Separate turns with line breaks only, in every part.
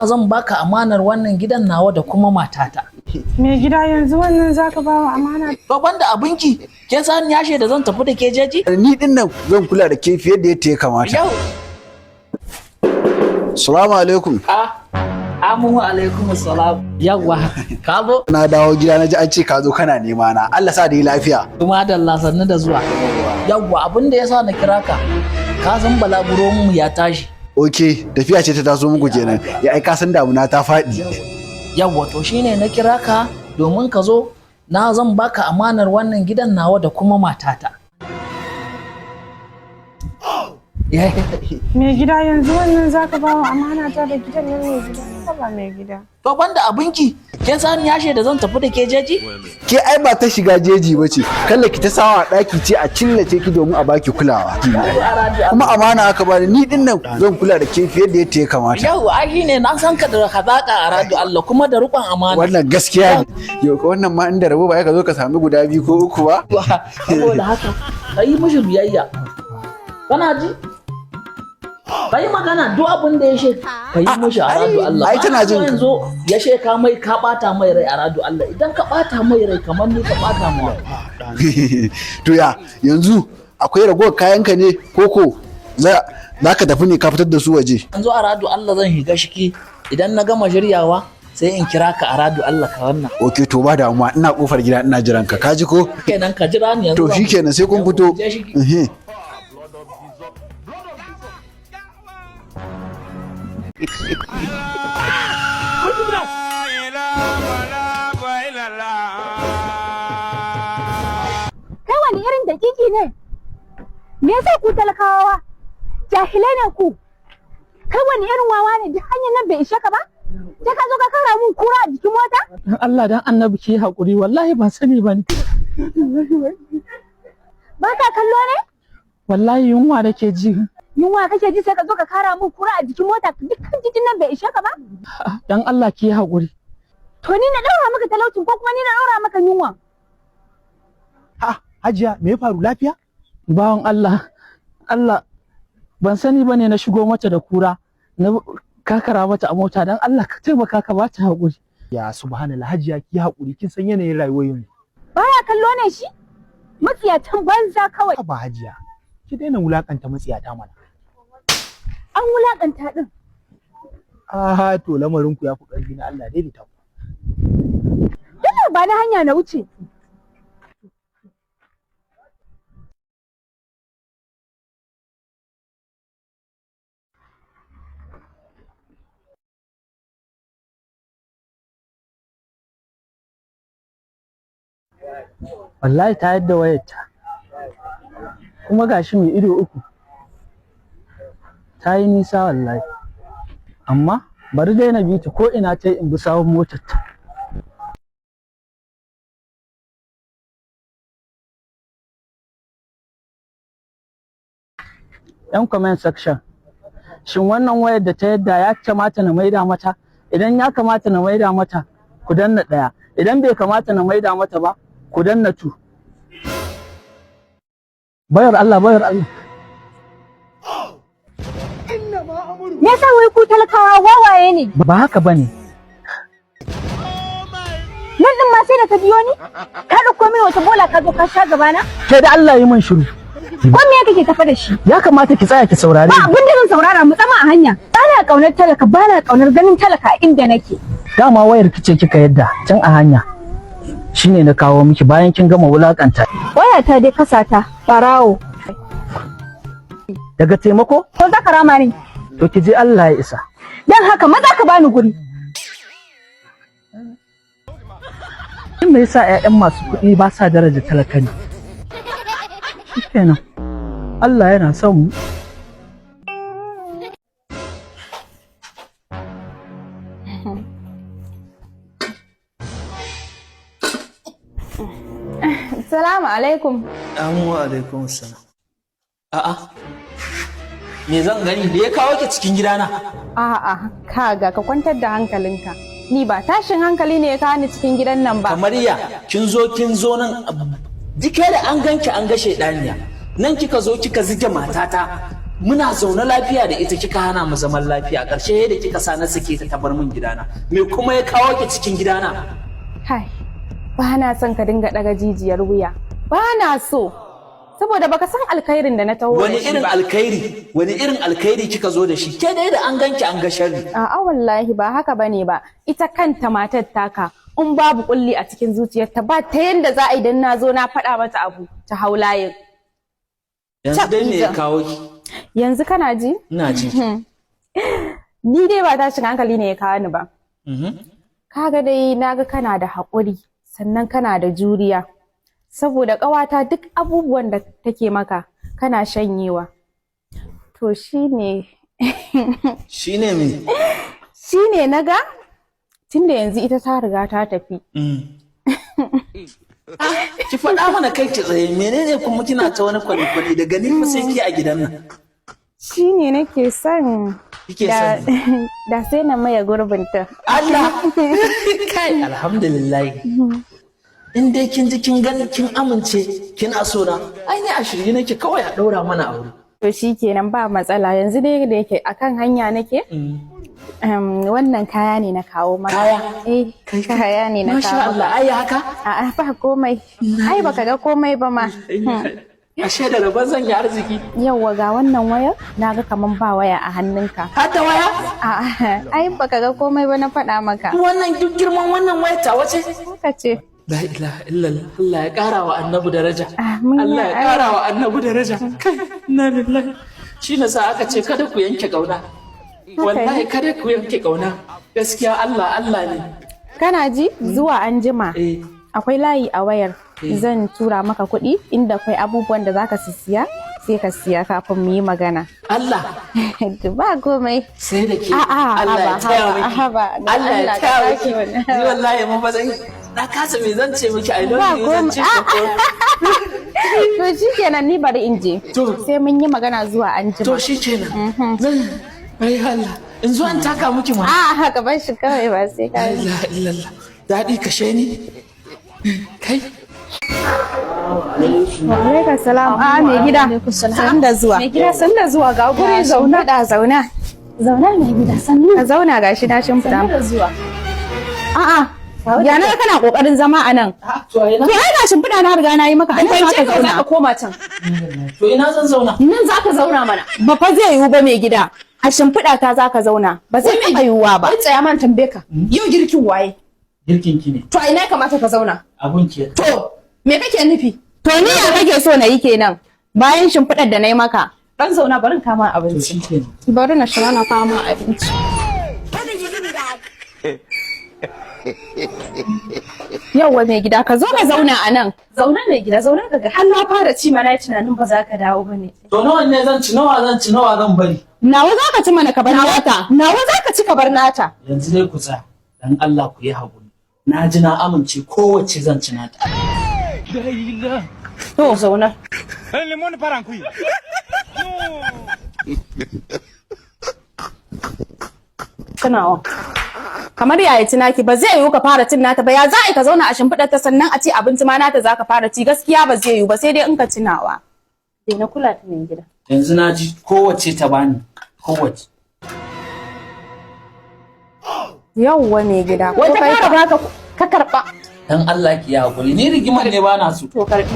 Zan baka amanar wannan gidan nawa da kuma matata.
Mai gida, yanzu wannan zaka ba wa amana?
To, banda abinki, ke san yashe da zan tafi da ke jeji?
Ni din nan zan kula da ke fiye da yadda ya kamata.
Yau.
Salamu alaikum.
A amu alaikum salam. Yawwa, ka zo?
Na dawo gida na ji an ce ka zo kana nema na. Allah sa da yi lafiya.
Kuma da Allah, sannu da zuwa. Yawwa, abin da yasa na kira ka, ka san balaguro mu ya tashi.
Ok, tafiya ce ta taso muku kenan. Ya ai ka san damuna ta faɗi.
Yawwa, to shine na kira ka domin ka zo na zan baka amanar wannan gidan nawa da kuma matata.
Mai gida, yanzu wannan zaka ba wa amana ta da gidan nan, mai gida? Haba, mai gida.
To, banda abinki, ke san yashe da zan tafi da ke jeji?
Ke ai ba ta shiga jeji ba ce. Kalla ki ta sawa a ɗaki ce a killace ki domin a baki kulawa. Kuma amana aka bani, ni din nan zan kula da ke fiye da yadda ya kamata.
Yau ai shine na san ka da hazaka a radu Allah kuma da riƙon amana.
Wannan gaskiya ne. Yau ka wannan ma inda rabo ba ya ka zo ka sami guda biyu ko uku ba.
Saboda haka ka yi mishi biyayya. Kana ji? Ka yi magana duk abin da ya she ka yi mishi a radu Allah.
Ai tana jin ka.
Yanzu ya she ka mai ka bata mai rai a radu Allah. Idan ka bata mai rai kamar ni ka bata ma.
To ya yanzu akwai ragowar kayanka ne koko za za ka tafi ne ka fitar da su waje?
Yanzu a radu Allah zan shiga shiki, idan na gama shiryawa sai in kira ka a radu Allah ka wannan.
Ok, to ba damuwa, ina kofar gida ina jiran ka, ka ji ko?
Kenan ka jira ni yanzu.
To shikenan, sai kun fito.
Je shiki.
Mhm.
Kai wani irin dakiki ne? Me yasa ku talakawa jahilai ne ku? Kai wani irin wawa ne? Duk hanyar nan bai ishe ka ba? Sai ka zo ka kara mun kura a jikin mota?
Dan Allah dan Annabi ki haƙuri, wallahi ban sani ba ne.
Ba ka kallo ne?
Wallahi yunwa nake ji.
Yunwa kake ji sai ka zo ka kara mun kura a jikin mota, dukkan titin nan bai ishe ka ba?
Dan Allah ki haƙuri.
To ni na daura maka talaucin ko kuma ni na daura maka yunwa?
Ha, Hajiya, me ya faru, lafiya?
Bawan Allah, Allah ban sani ba ne na shigo mata da kura na kakara mata a mota, dan Allah ka taimaka ka bata haƙuri.
Ya subhanallah, Hajiya, ki haƙuri, kin san yanayin rayuwar yanzu.
Baya kallo ne shi? Matsiyatan banza kawai.
Ba Hajiya, ki daina wulakanta matsiyata mana.
An wulakanta din.
Ah, to lamarin ku ya fi ƙarfi na, Allah daidaita ku.
Dole ba na hanya na wuce.
Wallahi ta yadda wayarta. Kuma gashi mai ido uku. Ta yi nisa wallahi. Amma bari dai na bi ta ko ina ta yi in bi sawun motar ta. Yan comment section. Shin wannan wayar da ta yadda ya kamata na maida mata? Idan ya kamata na maida mata, ku danna ɗaya. Idan bai kamata na maida mata ba, ku danna two. Bayar Allah, bayar Allah.
Me yasa wai ku talakawa wawaye ne?
Ba haka bane.
Nan din ma sai da ka biyo ni? Ka dauko mini wata bola ka zo ka sha gabana?
Ke da Allah yi min shiru.
Ko me kake tafa da shi?
Ya kamata ki tsaya ki saurare
Ba
ni.
abin da zan saurara, mu tsama a hanya. Bana kaunar talaka, bana kaunar ganin talaka a inda nake.
Dama wayar kice kika yadda can a hanya. Shine na kawo miki bayan kin gama wulakanta.
Wayata dai kasata, barawo.
Daga taimako
Ko za ka rama ne?
To ki je, Allah ya isa.
Dan haka maza ka bani guri.
Shin me yasa 'ya'yan masu kuɗi ba sa daraja talaka ne? Shikenan. Allah yana son mu.
Salamu alaikum.
Amu alaikum salam. A'a. Me zan gani da ya kawo ki cikin gidana?
A'a, kaga, ka kwantar da hankalinka. Ni ba tashin hankali ne ya kawo ni cikin gidan nan ba.
Kamar ya kin zo nan dike da an ganki an ga shaidaniya. Nan kika zo kika zige matata. Muna zaune lafiya da ita, kika hana mu zaman lafiya. Ƙarshe da kika sa na sake ta, ta bar min gidana. Me kuma ya kawo ki cikin gidana?
Kai, ba na son ka dinga ɗaga jijiyar wuya. Ba na so. Saboda baka san alkhairin da na taho da
Wani
shi
irin
ba.
alkhairi? Wani irin alkhairi kika zo da shi? Ke dai da an ganki an ga sharri.
A'a, wallahi ba haka bane ba. Ita kanta matar taka, in babu kulli a cikin zuciyarta, ba ta yanda za a yi dan na zo na faɗa mata abu ta hau layin.
Yanzu dai me ya kawo ki?
Yanzu kana ji?
Ina ji.
Ni dai ba tashin hankali ne ya kawo ni ba. Kaga dai naga kana da haƙuri, sannan kana da juriya. Saboda ƙawata, duk abubuwan da take maka kana shanyewa. To shine
Shine me?
Shine naga tunda yanzu ita ta riga ta tafi.
Ki faɗa mana kai ki tsaye, menene kuma kina ta wani kwale-kwale? Daga ni fa sai ki a gidan nan.
Shine nake son
Kike
da,
son
da sai na maye gurbinta.
Allah kai, alhamdulillah. In dai kin ji kin gani kin amince kina so na, ai ni a shirye nake, kawai a ɗaura mana aure.
To shikenan, ba matsala. Yanzu dai da yake akan hanya nake. Wannan kaya ne na kawo maka.
Kaya?
Eh, kaya ne na
Masha
kawo.
Allah, ai haka.
A'a, ba komai. Ai baka ga komai ba ma.
Ashe da rabon zan yi arziki.
Yauwa, ga wannan wayar, na ga kaman ba waya a hannunka.
Har da waya?
A'a, ai baka ga komai ba na faɗa maka.
Wannan duk girman wannan wayar ta wace?
Haka ce.
La ilaha illallah. Allah ya ƙara wa annabi daraja.
Amin ya
Allah ya ƙara wa annabi daraja. Kai, inna lillahi. Shi na sa aka ce kada ku yanke ƙauna. Wallahi kada ku yanke ƙauna. Gaskiya Allah Allah ne.
Kana ji, zuwa anjima.
Eh.
Akwai layi a wayar.
Eh.
Zan tura maka kuɗi, inda akwai abubuwan da zaka siya, sai ka siya kafin mu yi magana.
Allah.
Ba komai.
Sai da ke.
A'a,
Allah ya
haba,
taya
haba,
miki.
haba.
Allah ya
Allah ka
taya
sake
miki.
wannan.
Ni wallahi mun ba zan, na kasa me zan ce miki, I
Ba
love you zan
komai.
ce ko.
To shikenan, ni bari in je.
To.
Sai mun yi magana zuwa anjima.
To shikenan. Zan, ai Allah. In zo in taka miki ma.
A'a, ka bar shi kawai, ba sai ka.
La ilaha illallah. Daɗi kashe ni. Kai.
Alaikum salam. A mai gida. San da zuwa.
Mai gida, san da zuwa, ga guri, zauna.
Da zauna.
Zauna mai gida, sannu.
Ka zauna, gashi na shimfiɗa.
Sannu da zuwa.
A'a. Ya na kana kokarin zama a nan?
To ina
To ai ga shimfiɗa na riga na yi maka, a nan za ka
Kwance ka, za
zauna.
ka koma can.
To ina zan zauna?
Nan za ka zauna mana.
Ba fa zai yiwu ba mai gida. A shimfiɗa ta za ka zauna. Ba zai taɓa yiwuwa ba.
Wai tsaya man tambaye ka. Yau girkin waye?
Girkin ki ne.
To a ina ya kamata ka zauna?
Abun ki.
To me kake nufi?
To ni ya kake so na yi kenan? Bayan shimfiɗar da na yi maka.
Dan zauna, barin kama
To
abinci.
shikenan.
Bari na shiga na kama abinci. Yauwa mai gida, ka zo ka zauna a nan.
Zauna mai gida, zauna, ka ga har na fara ci mana, tunanin ba za ka dawo ba ne.
To nawa ne zan ci, nawa zan ci, nawa zan bari?
Nawa za ka ci mana, ka bar nata.
Nawa za ka ci ka bar nata.
Yanzu dai ku tsaya. Dan Allah ku yi haƙuri. Na ji na amince, kowace zan ci nata.
To zauna.
Limon parankui.
Tunawa.
Kamar yaya ci naki? Ba zai yiwu ka fara cin nata ba. Ya za a yi ka zauna a shimfiɗar ta, sannan a ce abinci ma nata za ka fara ci? Gaskiya ba zai yiwu ba, sai dai in ka ci nawa.
Daina kula ta mai gida.
Yanzu na ji, kowace ta bani. Kowace.
Yauwa mai gida.
Wai
Ko
ta
kai
fara baka ka karba.
Dan Allah ki yi haƙuri. Ni rigimar ne ba na so.
To karbi.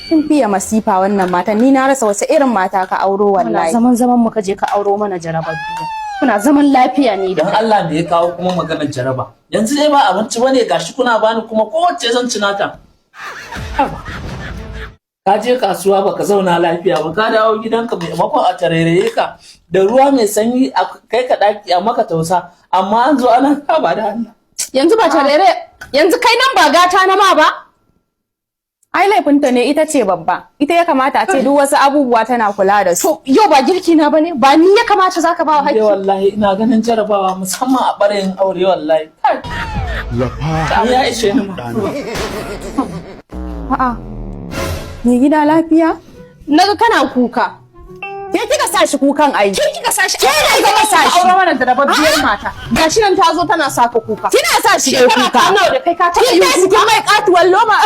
Kin fiye masifa wannan matan, ni na rasa wace irin mata ka auro
Muna
wallahi.
zaman zaman muka je ka auro mana jarabar duniya. Kuna zaman lafiya ne da
Dan Allah me ya kawo kuma maganar jaraba? Yanzu dai ba abinci bane, gashi kuna bani kuma kowace zan ci nata. Haba. Ka je kasuwa baka zauna lafiya ba, ka dawo gidanka, maimakon a tarairaye ka da ruwa mai sanyi a kai ka daki a maka tausa, amma an zo ana haba da Allah.
Yanzu ba tarere, yanzu kai nan ba gata na ma ba. Ai laifinta ne, ita ce babba. Ita ya kamata a ce duk wasu abubuwa tana kula da su.
To yau ba girki na bane, ba ni ya kamata zaka ba wa
Dai
hakki.
wallahi ina ganin jarabawa, musamman a ɓarayin aure wallahi. Kai,
Lafa.
ni ya ishe ni ma.
A'a. Mai gida, lafiya?
Naga kana kuka.
Ke kika sa shi kukan ai.
Ke kika sa shi.
Ke ne kika sa shi.
Auro mana jarababbiyar mata. Gashi nan ta zo tana saka kuka.
Kina sa shi yayi
Shekara
kuka.
ta nawa da kai, ka taɓa
Kin
yin
tashi
kuka?
kin mai katuwar loma.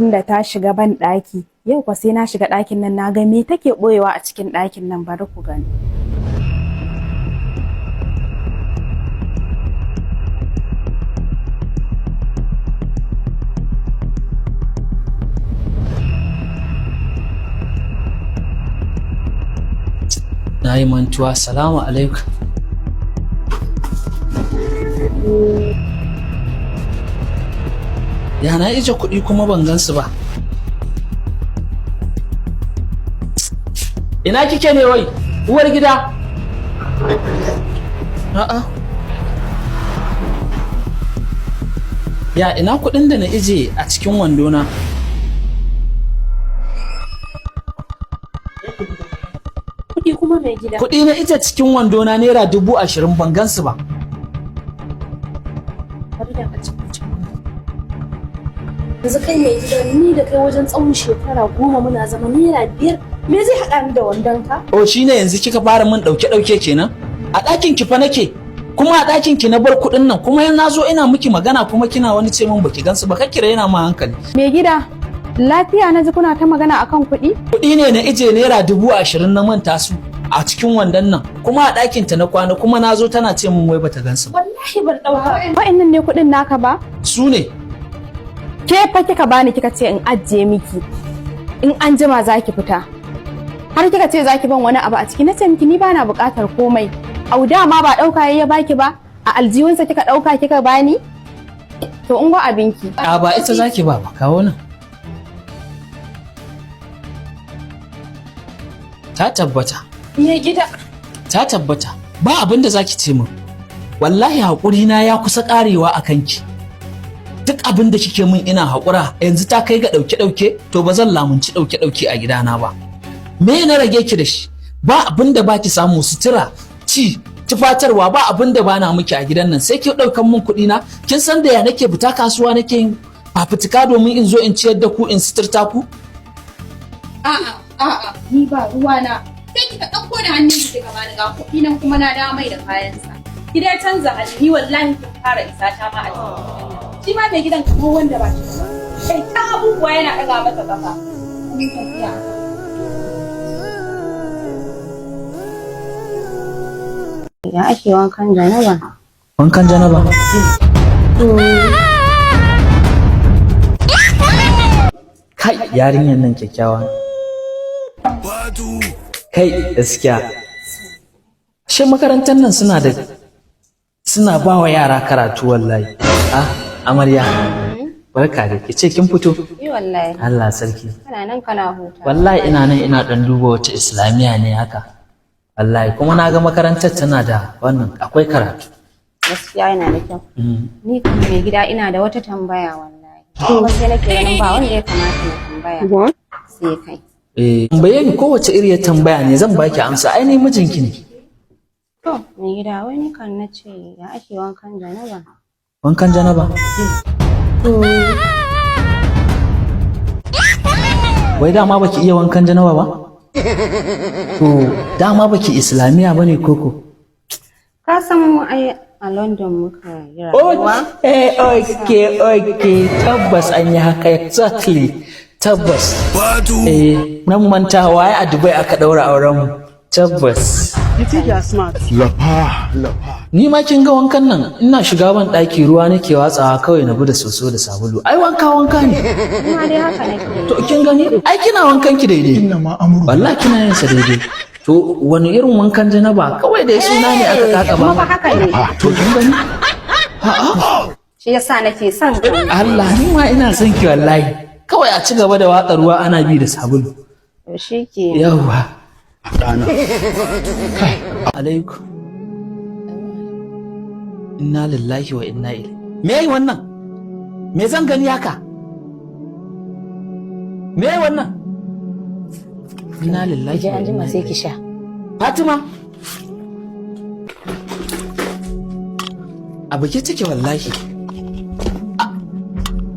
Tunda ta shiga ban ɗaki, yau kwa sai na shiga ɗakin nan na ga me take ɓoyewa a cikin ɗakin nan, bari ku gani.
Na yi mantuwa, salamu alaikum. Ya na ije kuɗi kuma ban gansu ba? Ina kike ne wai, uwar gida? A'a. Ya ina kuɗin da na ije a cikin wandona?
Kuɗi kuma, mai gida?
Kuɗi na ije cikin wandona, ₦20,000, ban gansu ba.
Bari da ka ci. Yanzu kai mai gida, ni da kai wajen tsawon shekara 10 muna zama, ₦5 me zai haɗa ni da wandon ka?
Oh, shine yanzu kika fara min ɗauke ɗauke kenan? A ɗakin ki fa nake. Kuma a ɗakin ki na bar kuɗin nan, kuma na zo ina miki magana kuma kina wani ce min baki gansu ba. Kar ki raina ma hankali.
Mai gida, lafiya na ji kuna ta magana akan kuɗi?
Kuɗi ne na ije, ₦20,000, na manta su a cikin wandon nan, kuma a ɗakin ta na kwana, kuma na zo tana ce min wai bata gansu ba.
Wallahi ban ɗauka.
Wa'annan ne kuɗin naka ba?
Su ne.
Ke fa kika bani, kika ce in ajiye miki. In an jima za ki fita. Har kika ce za ki ban wani abu a ciki, na ce miki ni bana buƙatar komai. Au, dama ba ɗauka yayi ya baki ba? A aljihunsa kika ɗauka kika bani? To, in abinki.
A, ba ita zaki ba ba, kawo nan. Ta tabbata.
Mai gida.
Ta tabbata. Ba abin da zaki ce min. Wallahi haƙuri na ya kusa ƙarewa a kanki. Duk abin da kike min ina haƙura, yanzu ta kai ga ɗauke-ɗauke, to ba zan lamunci ɗauke-ɗauke a gidana ba. Me na rage ki da shi? Ba abin da baki samu, sutura, ci, tufatarwa, ba abin da bana miki a gidan nan, sai ki ɗaukan min kuɗi na. Kin san da ya nake fita kasuwa, nake yin fafutuka domin in zo in ciyar da ku, in suturta ku?
A'a, a'a, ni ba ruwana. Sai kika ɗauko da hannun ki kika bani, ga kuɗi nan kuma na dawo mai da kayansa. Ki dai canza hali, ni wallahi kin fara isa ta ma a cikin. Shi ma mai gidan kamar wanda ba shi ba. Kai ta abubuwa yana ɗaga masa kafa. Ni tafiya.
Ya ake wankan janaba?
Wankan janaba? Kai, yarinyar nan kyakkyawa. Kai, gaskiya. Shi makarantar nan suna ba wa yara karatu wallahi. Ah, amarya. Barka da ki ce kin fito.
Yi wallahi.
Allah sarki.
Kana nan kana huta.
Wallahi ina nan ina dan duba wace islamiya ne haka. Wallahi kuma na ga makarantar tana da wannan, akwai karatu.
Gaskiya yana da kyau. Ni kan mai gida ina da wata tambaya wallahi. Kuma sai nake ganin ba wanda ya kamata na tambaya sai kai.
Eh, tambaye ni kowace iriyar tambaya ne, zan baki amsa. Ai ni mijinki ne.
To, mai gida, wai ni kan na ce ya ake wankan janaba?
Wankan janaba? Wai dama baki iya wankan janaba ba? To, dama baki islamiya bane koko?
Ka san mu ai a London muka yi rayuwa.
Okay, tabbas an yi haka, exactly. Tabbas. Eh, nan mantawa ai a Dubai aka daura auren mu. Tabbas.
You think you are smart?
Lafa, lafa.
Ni ma kin ga wankan nan, ina shiga ban ɗaki ruwa nake watsawa kawai na bi da soso da sabulu. Ai wanka wanka ne.
Kuma dai haka nake yi.
To, kin gani? Ai kina wankan ki daidai.
Inna ma amru.
Wallahi kina yin sa daidai. To, wani irin wankan janaba? Kawai dai suna ne aka kaka
Kuma
ba.
fa haka ne.
To, kin gani?
Shi yasa nake son ka.
Allah, ni ma ina son ki wallahi. Kawai a ci gaba da watsa ruwa ana bi da sabulu.
To shi ke.
Yawwa.
Ɗana.
Alaikum. Inna lillahi wa inna ilaihi. Me yi wannan? Me zan gani haka? Me yi wannan? Inna lillahi
Je
wa
an jima
inna
sai ki sha.
Fatima. A buge take wallahi. Ah,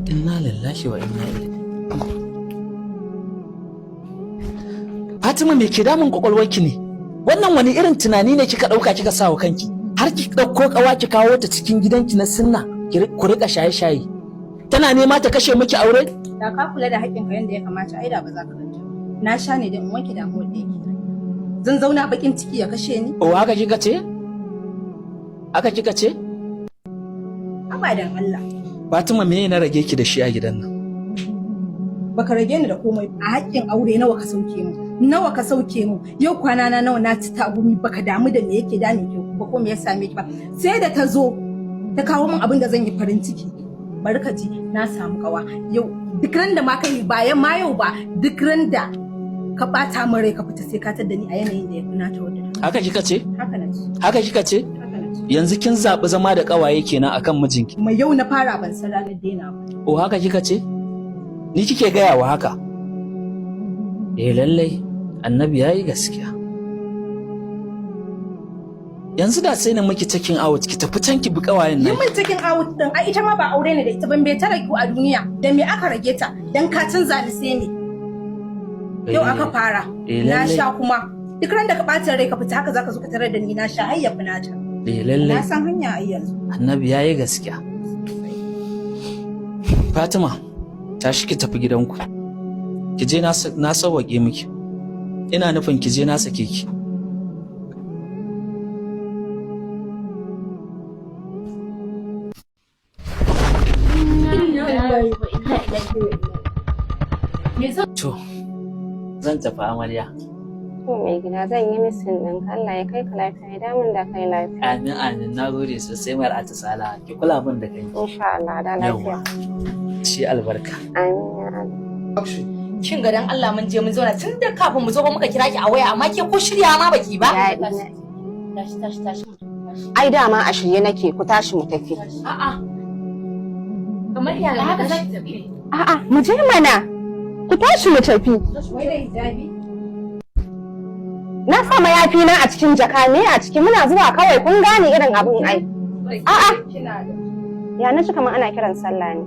inna lillahi wa inna ilaihi. Fatima, me ke damun kwakwalwarki ne? Wannan wani irin tunani ne kika ɗauka kika sa wa kanki? Har ki ɗauko ƙawa ki kawo ta cikin gidanki na sunna ku riƙa shaye-shaye. Tana nema ta kashe miki aure?
Da ka kula da haƙƙinka yadda ya kamata, ai da ba za ka ganta ba. Na sha ne don in wanke damuwar da yake raina. Zan zauna bakin ciki ya kashe ni?
Oh, haka kika ce? Haka kika ce?
Abadan Allah.
Fatima, me na rage ki da shi a gidan nan?
Baka rage ni da komai. A haƙƙin aure nawa ka sauke mu? Nawa ka sauke mu? Yau kwana na nawa na ci tagumi, baka damu da me yake dame ki ba ko me ya same ki ba. Sai da ta zo ta kawo min abin da zan yi farin ciki. Bari ka ji, na samu kawa. Yau duk ran da ma kai bayan ma yau ba, duk ran da ka bata min rai ka fita, sai ka tadda ni a yanayin da ya fi nata wadda.
Haka kika ce?
Haka na ce.
Haka kika ce?
Haka na ce.
Yanzu kin zaɓi zama da ƙawaye kenan akan mijinki.
Kuma yau na fara, ban san ranar daina ba.
Oh, haka kika ce? Ni kike gaya wa haka? Eh, lallai Annabi yayi gaskiya. Yanzu da sai na miki checking out, ki tafi can ki bi ƙawayen
Yi
nan.
min checking out din, ai ita ma ba aure ne da ita ban bai ta ragu a duniya. Da me aka rage ta? Dan ka canza ni sai me? Yau aka fara.
Eh,
Na
lallai.
sha kuma. Duk ran da ka ɓata rai ka fita, haka zaka zo ka tarar da ni na sha har ya fi nata.
Eh, lallai.
Na san hanya ai yanzu.
Annabi yayi gaskiya. Fatima, tashi ki tafi gidanku. Ki je, na sawwaƙe miki. Ina nufin ki je, na sake ki. To, zan tafi, amarya.
To mai gida, zan yi missing ɗinka. Allah ya kai ka lafiya, ya damun da kai lafiya.
Amin amin, na gode sosai Mar'atu Sala. Ki kula min da kanki.
Insha Allah, da lafiya.
Ci albarka.
Amin ya Allah.
Kin ga dan Allah, mun je mun zauna tun da kafin mu zo ba muka kira ki a waya, amma ke ko shirya ma baki ba.
Tashi, tashi, tashi.
Ai dama a shirye nake, ku tashi mu tafi.
A'a. Kamar yaya haka zaki tafi?
A'a, mu je mana. Ku tashi mu tafi.
Wai da hijabi?
Na sa mayafi na a cikin jaka ne a ciki, muna zuwa kawai, kun gane irin abun ai. A'a.
Kina da
Ya na ci kamar ana kiran sallah ne.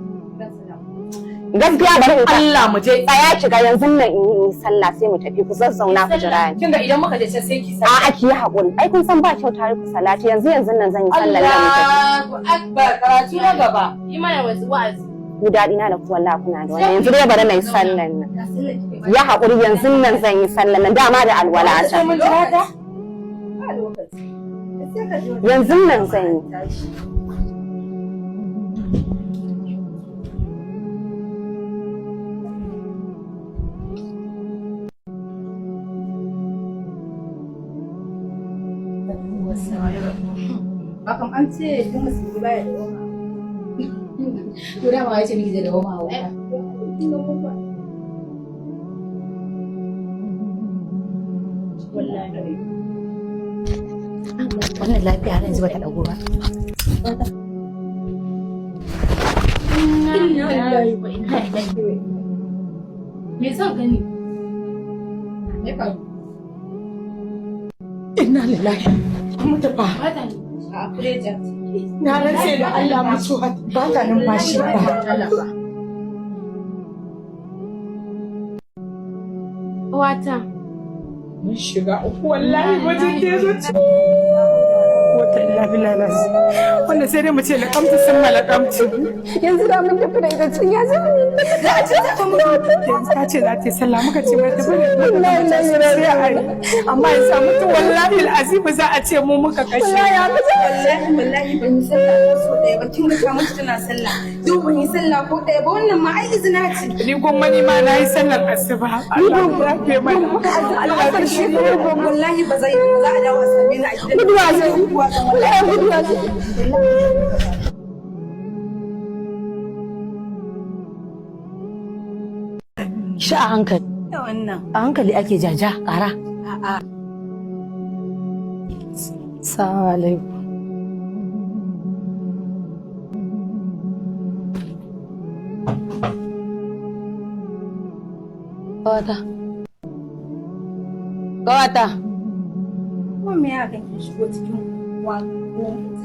Gaskiya bari in
Allah mu je.
Tsaya ki ga, yanzu nan in yi sallah sai mu tafi, ku zazzauna ku jira ni.
Kin ga idan muka je can sai ki sallah.
A'a, ki yi haƙuri. Ai kun san ba kyau tare ku salati, yanzu yanzu nan zan yi sallah nan mu tafi.
Allahu akbar, karatu na gaba.
Yi mana wasu wa'azi.
Ku daɗi na da ku, wallahi kuna da wannan. Yanzu dai bari na yi sallan nan. Ya haƙuri, yanzu nan zan yi sallan nan, dama da alwala a can.
Mun jira ta.
Ba lokaci. Sai ka je.
Yanzu nan zan yi.
Tashi. Ba kam an ce duk musulmi baya da wama.
To dama ya ce miki zai dawo ma wuta.
Wallahi.
Wannan lafiya har yanzu bata dago ba.
Inna lillahi wa inna ilaihi. Me son gani?
Me faru?
Inna lillahi. Mutu fa.
Bata ne.
A fureja.
Na rantse da Allah mutuwa ba ta numfashi ba.
Wata.
Mun shiga uku wallahi, wajen ke zo ci. Wata illa billahi. Wanda sai dai mu ce laƙamtu sun malaƙamtu.
Yanzu da mun tafi da ita can ya zama
Za a ce za ta mutu. Yanzu ta ce za ta yi sallah, muka ce mai tafi da ita sai a yi. Amma ya samu mutu, wallahi al'azimu za a ce mu muka kashe.
Wallahi wallahi ban yi sallah ko so ɗaya ba. Kin ga ta mutu tana sallah. Duk ban yi sallah ko ɗaya ba, wannan ma ai izina ce.
Ni gwamma ni ma na yi sallar asuba. Allah ya yafe mana. Allah ya
shi wallahi ba zai za a dawo a same ni a gidan.
Guduwa zai. Wallahi guduwa zai.
Shi a hankali.
Wannan.
A hankali ake jaja ƙara.
A'a.
Salamu alaikum. Ƙawata. Ƙawata.
Kuma me ya kan kin shigo cikin wa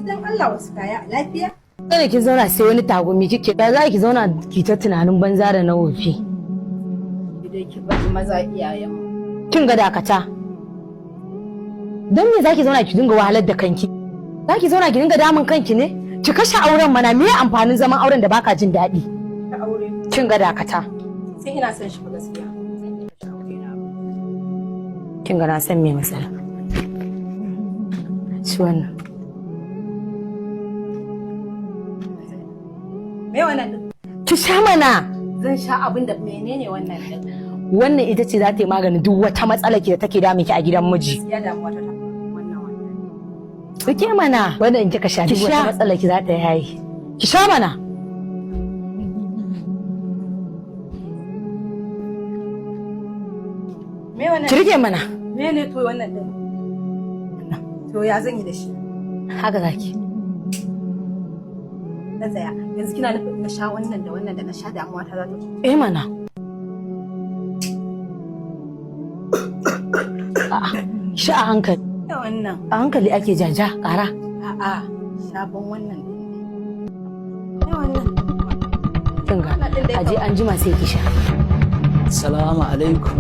dan Allah wasu kaya a lafiya?
Kada ki zauna sai wani tagumi kike. Ya za ki zauna ki ta tunanin banza da na wofi?
Dai ki bari maza iyayenmu.
Kin ga, dakata. Don me zaki zauna ki dinga wahalar da kanki? Zaki zauna ki dinga damun kanki ne? Ki kashe auren mana, me amfanin zaman auren da baka jin daɗi?
Ta aure.
Kin ga, dakata.
Sai ina son shi fa gaskiya. Zan iya kashe aure na ba.
Kin ga na san me matsala. Ci wannan.
Me wannan din?
Ki sha mana.
Zan sha abin da menene wannan din?
Wannan ita ce za ta yi maganin duk wata matsala ki da take damun ki a gidan miji.
Gaskiya damuwa ta wannan wannan.
Rike mana. Wannan in kika sha duk wata matsala ki za ta yayi. Ki sha mana.
Me wannan?
Ki rike mana.
Me ne to wannan din? To ya zan yi da shi?
Haka zaki.
Na tsaya. Yanzu kina nufin na sha wannan da wannan da na sha damuwa ta za ta
Eh mana. A'a, sha a hankali.
Da wannan.
A hankali ake jaja ƙara.
A'a, sabon wannan din. Me wannan?
Kin ga aje an jima sai ki sha.
Salamu alaikum.